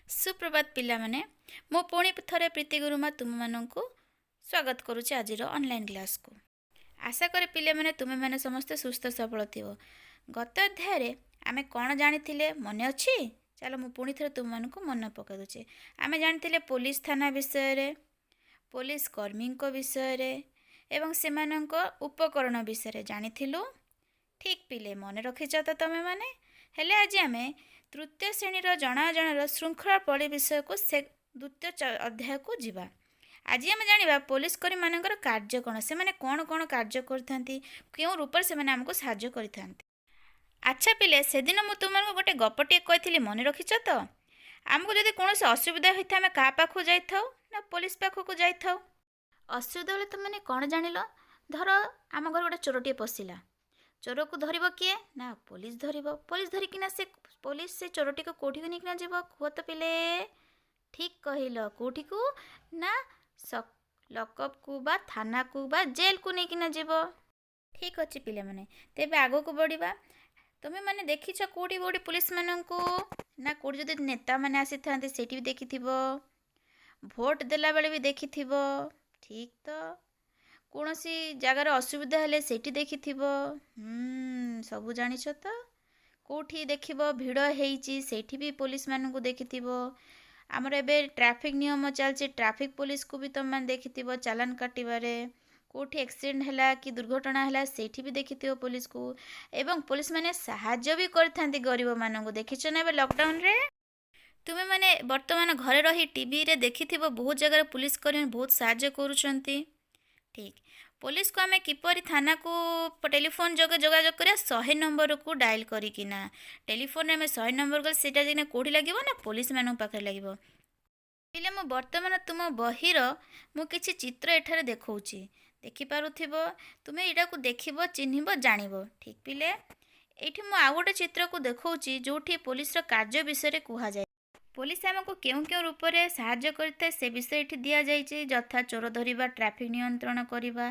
ସୁପ୍ରଭାତ ପିଲାମାନେ। ମୁଁ ପୁଣି ଥରେ ପ୍ରୀତି ଗୁରୁମା ତୁମମାନଙ୍କୁ ସ୍ୱାଗତ କରୁଛି ଆଜିର ଅନଲାଇନ୍ କ୍ଲାସ୍କୁ। ଆଶା କରେ ପିଲାମାନେ, ତୁମେମାନେ ସମସ୍ତେ ସୁସ୍ଥ ସବଳ ଥିବ। ଗତ ଅଧ୍ୟାୟରେ ଆମେ କ'ଣ ଜାଣିଥିଲେ, ମନେ ଅଛି? ଚାଲ, ମୁଁ ପୁଣି ଥରେ ତୁମମାନଙ୍କୁ ମନେ ପକାଇ ଦେଉଛି। ଆମେ ଜାଣିଥିଲେ ପୋଲିସ ଥାନା ବିଷୟରେ, ପୋଲିସ କର୍ମୀଙ୍କ ବିଷୟରେ ଏବଂ ସେମାନଙ୍କ ଉପକରଣ ବିଷୟରେ ଜାଣିଥିଲୁ। ଠିକ୍ ପିଲେ, ମନେ ରଖିଛ ତ ତୁମେମାନେ? ହେଲେ ଆଜି ଆମେ ତୃତୀୟ ଶ୍ରେଣୀର ଜଣାଅଜଣାର ଶୃଙ୍ଖଳା ପ୍ରଣାଳୀ ବିଷୟକୁ ସେ ଦ୍ୱିତୀୟ ଅଧ୍ୟାୟକୁ ଯିବା। ଆଜି ଆମେ ଜାଣିବା ପୋଲିସ କର୍ମୀମାନଙ୍କର କାର୍ଯ୍ୟ କ'ଣ, ସେମାନେ କ'ଣ କ'ଣ କାର୍ଯ୍ୟ କରିଥାନ୍ତି, କେଉଁ ରୂପରେ ସେମାନେ ଆମକୁ ସାହାଯ୍ୟ କରିଥାନ୍ତି। ଆଚ୍ଛା ପିଲେ, ସେଦିନ ମୁଁ ତୁମମାନଙ୍କୁ ଗୋଟେ ଗପଟିଏ କହିଥିଲି, ମନେ ରଖିଛ ତ? ଆମକୁ ଯଦି କୌଣସି ଅସୁବିଧା ହୋଇଥାଏ, ଆମେ କାହା ପାଖକୁ ଯାଇଥାଉ ନା ପୋଲିସ ପାଖକୁ ଯାଇଥାଉ। ଅସୁବିଧା ହେଲେ ତୁମେମାନେ କ'ଣ ଜାଣିଲ? ଧର, ଆମ ଘରେ ଗୋଟେ ଚୋରଟିଏ ପଶିଲା। ଚୋରକୁ ଧରିବ କିଏ? ନା ପୋଲିସ ଧରିବ। ପୋଲିସ ଧରିକିନା ସେ ପୋଲିସ ସେ ଚୋରଟିକୁ କେଉଁଠିକୁ ନେଇକିନା ଯିବ, କୁହ ତ ପିଲେ? ଠିକ୍ କହିଲ, କେଉଁଠିକୁ ନା ଲକଅପ୍କୁ ବା ଥାନାକୁ ବା ଜେଲ୍କୁ ନେଇକିନା ଯିବ। ଠିକ୍ ଅଛି ପିଲାମାନେ, ତେବେ ଆଗକୁ ବଢ଼ିବା। ତୁମେମାନେ ଦେଖିଛ କେଉଁଠି କେଉଁଠି ପୋଲିସମାନଙ୍କୁ? ନା କେଉଁଠି ଯଦି ନେତାମାନେ ଆସିଥାନ୍ତି, ସେଇଠି ବି ଦେଖିଥିବ। ଭୋଟ ଦେଲାବେଳେ ବି ଦେଖିଥିବ, ଠିକ୍ ତ? କୌଣସି ଜାଗାରେ ଅସୁବିଧା ହେଲେ ସେଇଠି ଦେଖିଥିବ। ସବୁ ଜାଣିଛ ତ? କେଉଁଠି ଦେଖିବ ଭିଡ଼ ହେଇଛି, ସେଇଠି ବି ପୋଲିସମାନଙ୍କୁ ଦେଖିଥିବ। ଆମର ଏବେ ଟ୍ରାଫିକ୍ ନିୟମ ଚାଲିଛି, ଟ୍ରାଫିକ୍ ପୋଲିସକୁ ବି ତୁମେମାନେ ଦେଖିଥିବ ଚାଲାନ କାଟିବାରେ। କେଉଁଠି ଆକ୍ସିଡେଣ୍ଟ ହେଲା କି ଦୁର୍ଘଟଣା ହେଲା, ସେଇଠି ବି ଦେଖିଥିବ ପୋଲିସକୁ। ଏବଂ ପୋଲିସମାନେ ସାହାଯ୍ୟ ବି କରିଥାନ୍ତି ଗରିବମାନଙ୍କୁ, ଦେଖିଛ ନା? ଏବେ ଲକଡାଉନରେ ତୁମେମାନେ ବର୍ତ୍ତମାନ ଘରେ ରହି ଟିଭିରେ ଦେଖିଥିବ, ବହୁତ ଜାଗାରେ ପୋଲିସ କର୍ମୀ ବହୁତ ସାହାଯ୍ୟ କରୁଛନ୍ତି। ଠିକ୍। ପୋଲିସକୁ ଆମେ କିପରି ଥାନାକୁ ଟେଲିଫୋନ୍ ଯୋଗେ ଯୋଗାଯୋଗ କରିବା? 100 ନମ୍ବରକୁ ଡାଏଲ୍ କରିକିନା। ଟେଲିଫୋନ୍ରେ ଆମେ 100 ନମ୍ବର ଗଲେ ସେଇଟା ଯାଇକିନା କେଉଁଠି ଲାଗିବ? ନା ପୋଲିସମାନଙ୍କ ପାଖରେ ଲାଗିବ। ପିଲେ, ମୁଁ ବର୍ତ୍ତମାନ ତୁମ ବହିର ମୁଁ କିଛି ଚିତ୍ର ଏଠାରେ ଦେଖାଉଛି, ଦେଖିପାରୁଥିବ। ତୁମେ ଏଇଟାକୁ ଦେଖିବ, ଚିହ୍ନିବ, ଜାଣିବ। ଠିକ୍ ପିଲେ? ଏଇଠି ମୁଁ ଆଉ ଗୋଟେ ଚିତ୍ରକୁ ଦେଖାଉଛି, ଯେଉଁଠି ପୋଲିସର କାର୍ଯ୍ୟ ବିଷୟରେ କୁହାଯାଏ। ପୋଲିସ ଆମକୁ କେଉଁ କେଉଁ ରୂପରେ ସାହାଯ୍ୟ କରିଥାଏ, ସେ ବିଷୟ ଏଠି ଦିଆଯାଇଛି, ଯଥା ଚୋର ଧରିବା, ଟ୍ରାଫିକ୍ ନିୟନ୍ତ୍ରଣ କରିବା,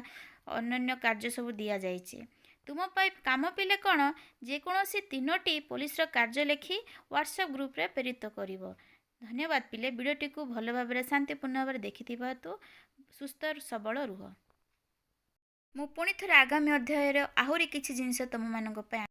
ଅନ୍ୟାନ୍ୟ କାର୍ଯ୍ୟ ସବୁ ଦିଆଯାଇଛି। ତୁମ ପାଇଁ କାମ ପିଲେ କ'ଣ? ଯେକୌଣସି ତିନୋଟି ପୋଲିସର କାର୍ଯ୍ୟ ଲେଖି ହ୍ୱାଟ୍ସଆପ୍ ଗ୍ରୁପରେ ପ୍ରେରିତ କରିବ। ଧନ୍ୟବାଦ ପିଲେ, ଭିଡ଼ିଓଟିକୁ ଭଲ ଭାବରେ ଶାନ୍ତିପୂର୍ଣ୍ଣ ଭାବରେ ଦେଖିଥିବା ହେତୁ। ସୁସ୍ଥ ସବଳ ରୁହ। ମୁଁ ପୁଣି ଥରେ ଆଗାମୀ ଅଧ୍ୟାୟରେ ଆହୁରି କିଛି ଜିନିଷ ତୁମମାନଙ୍କ ପାଇଁ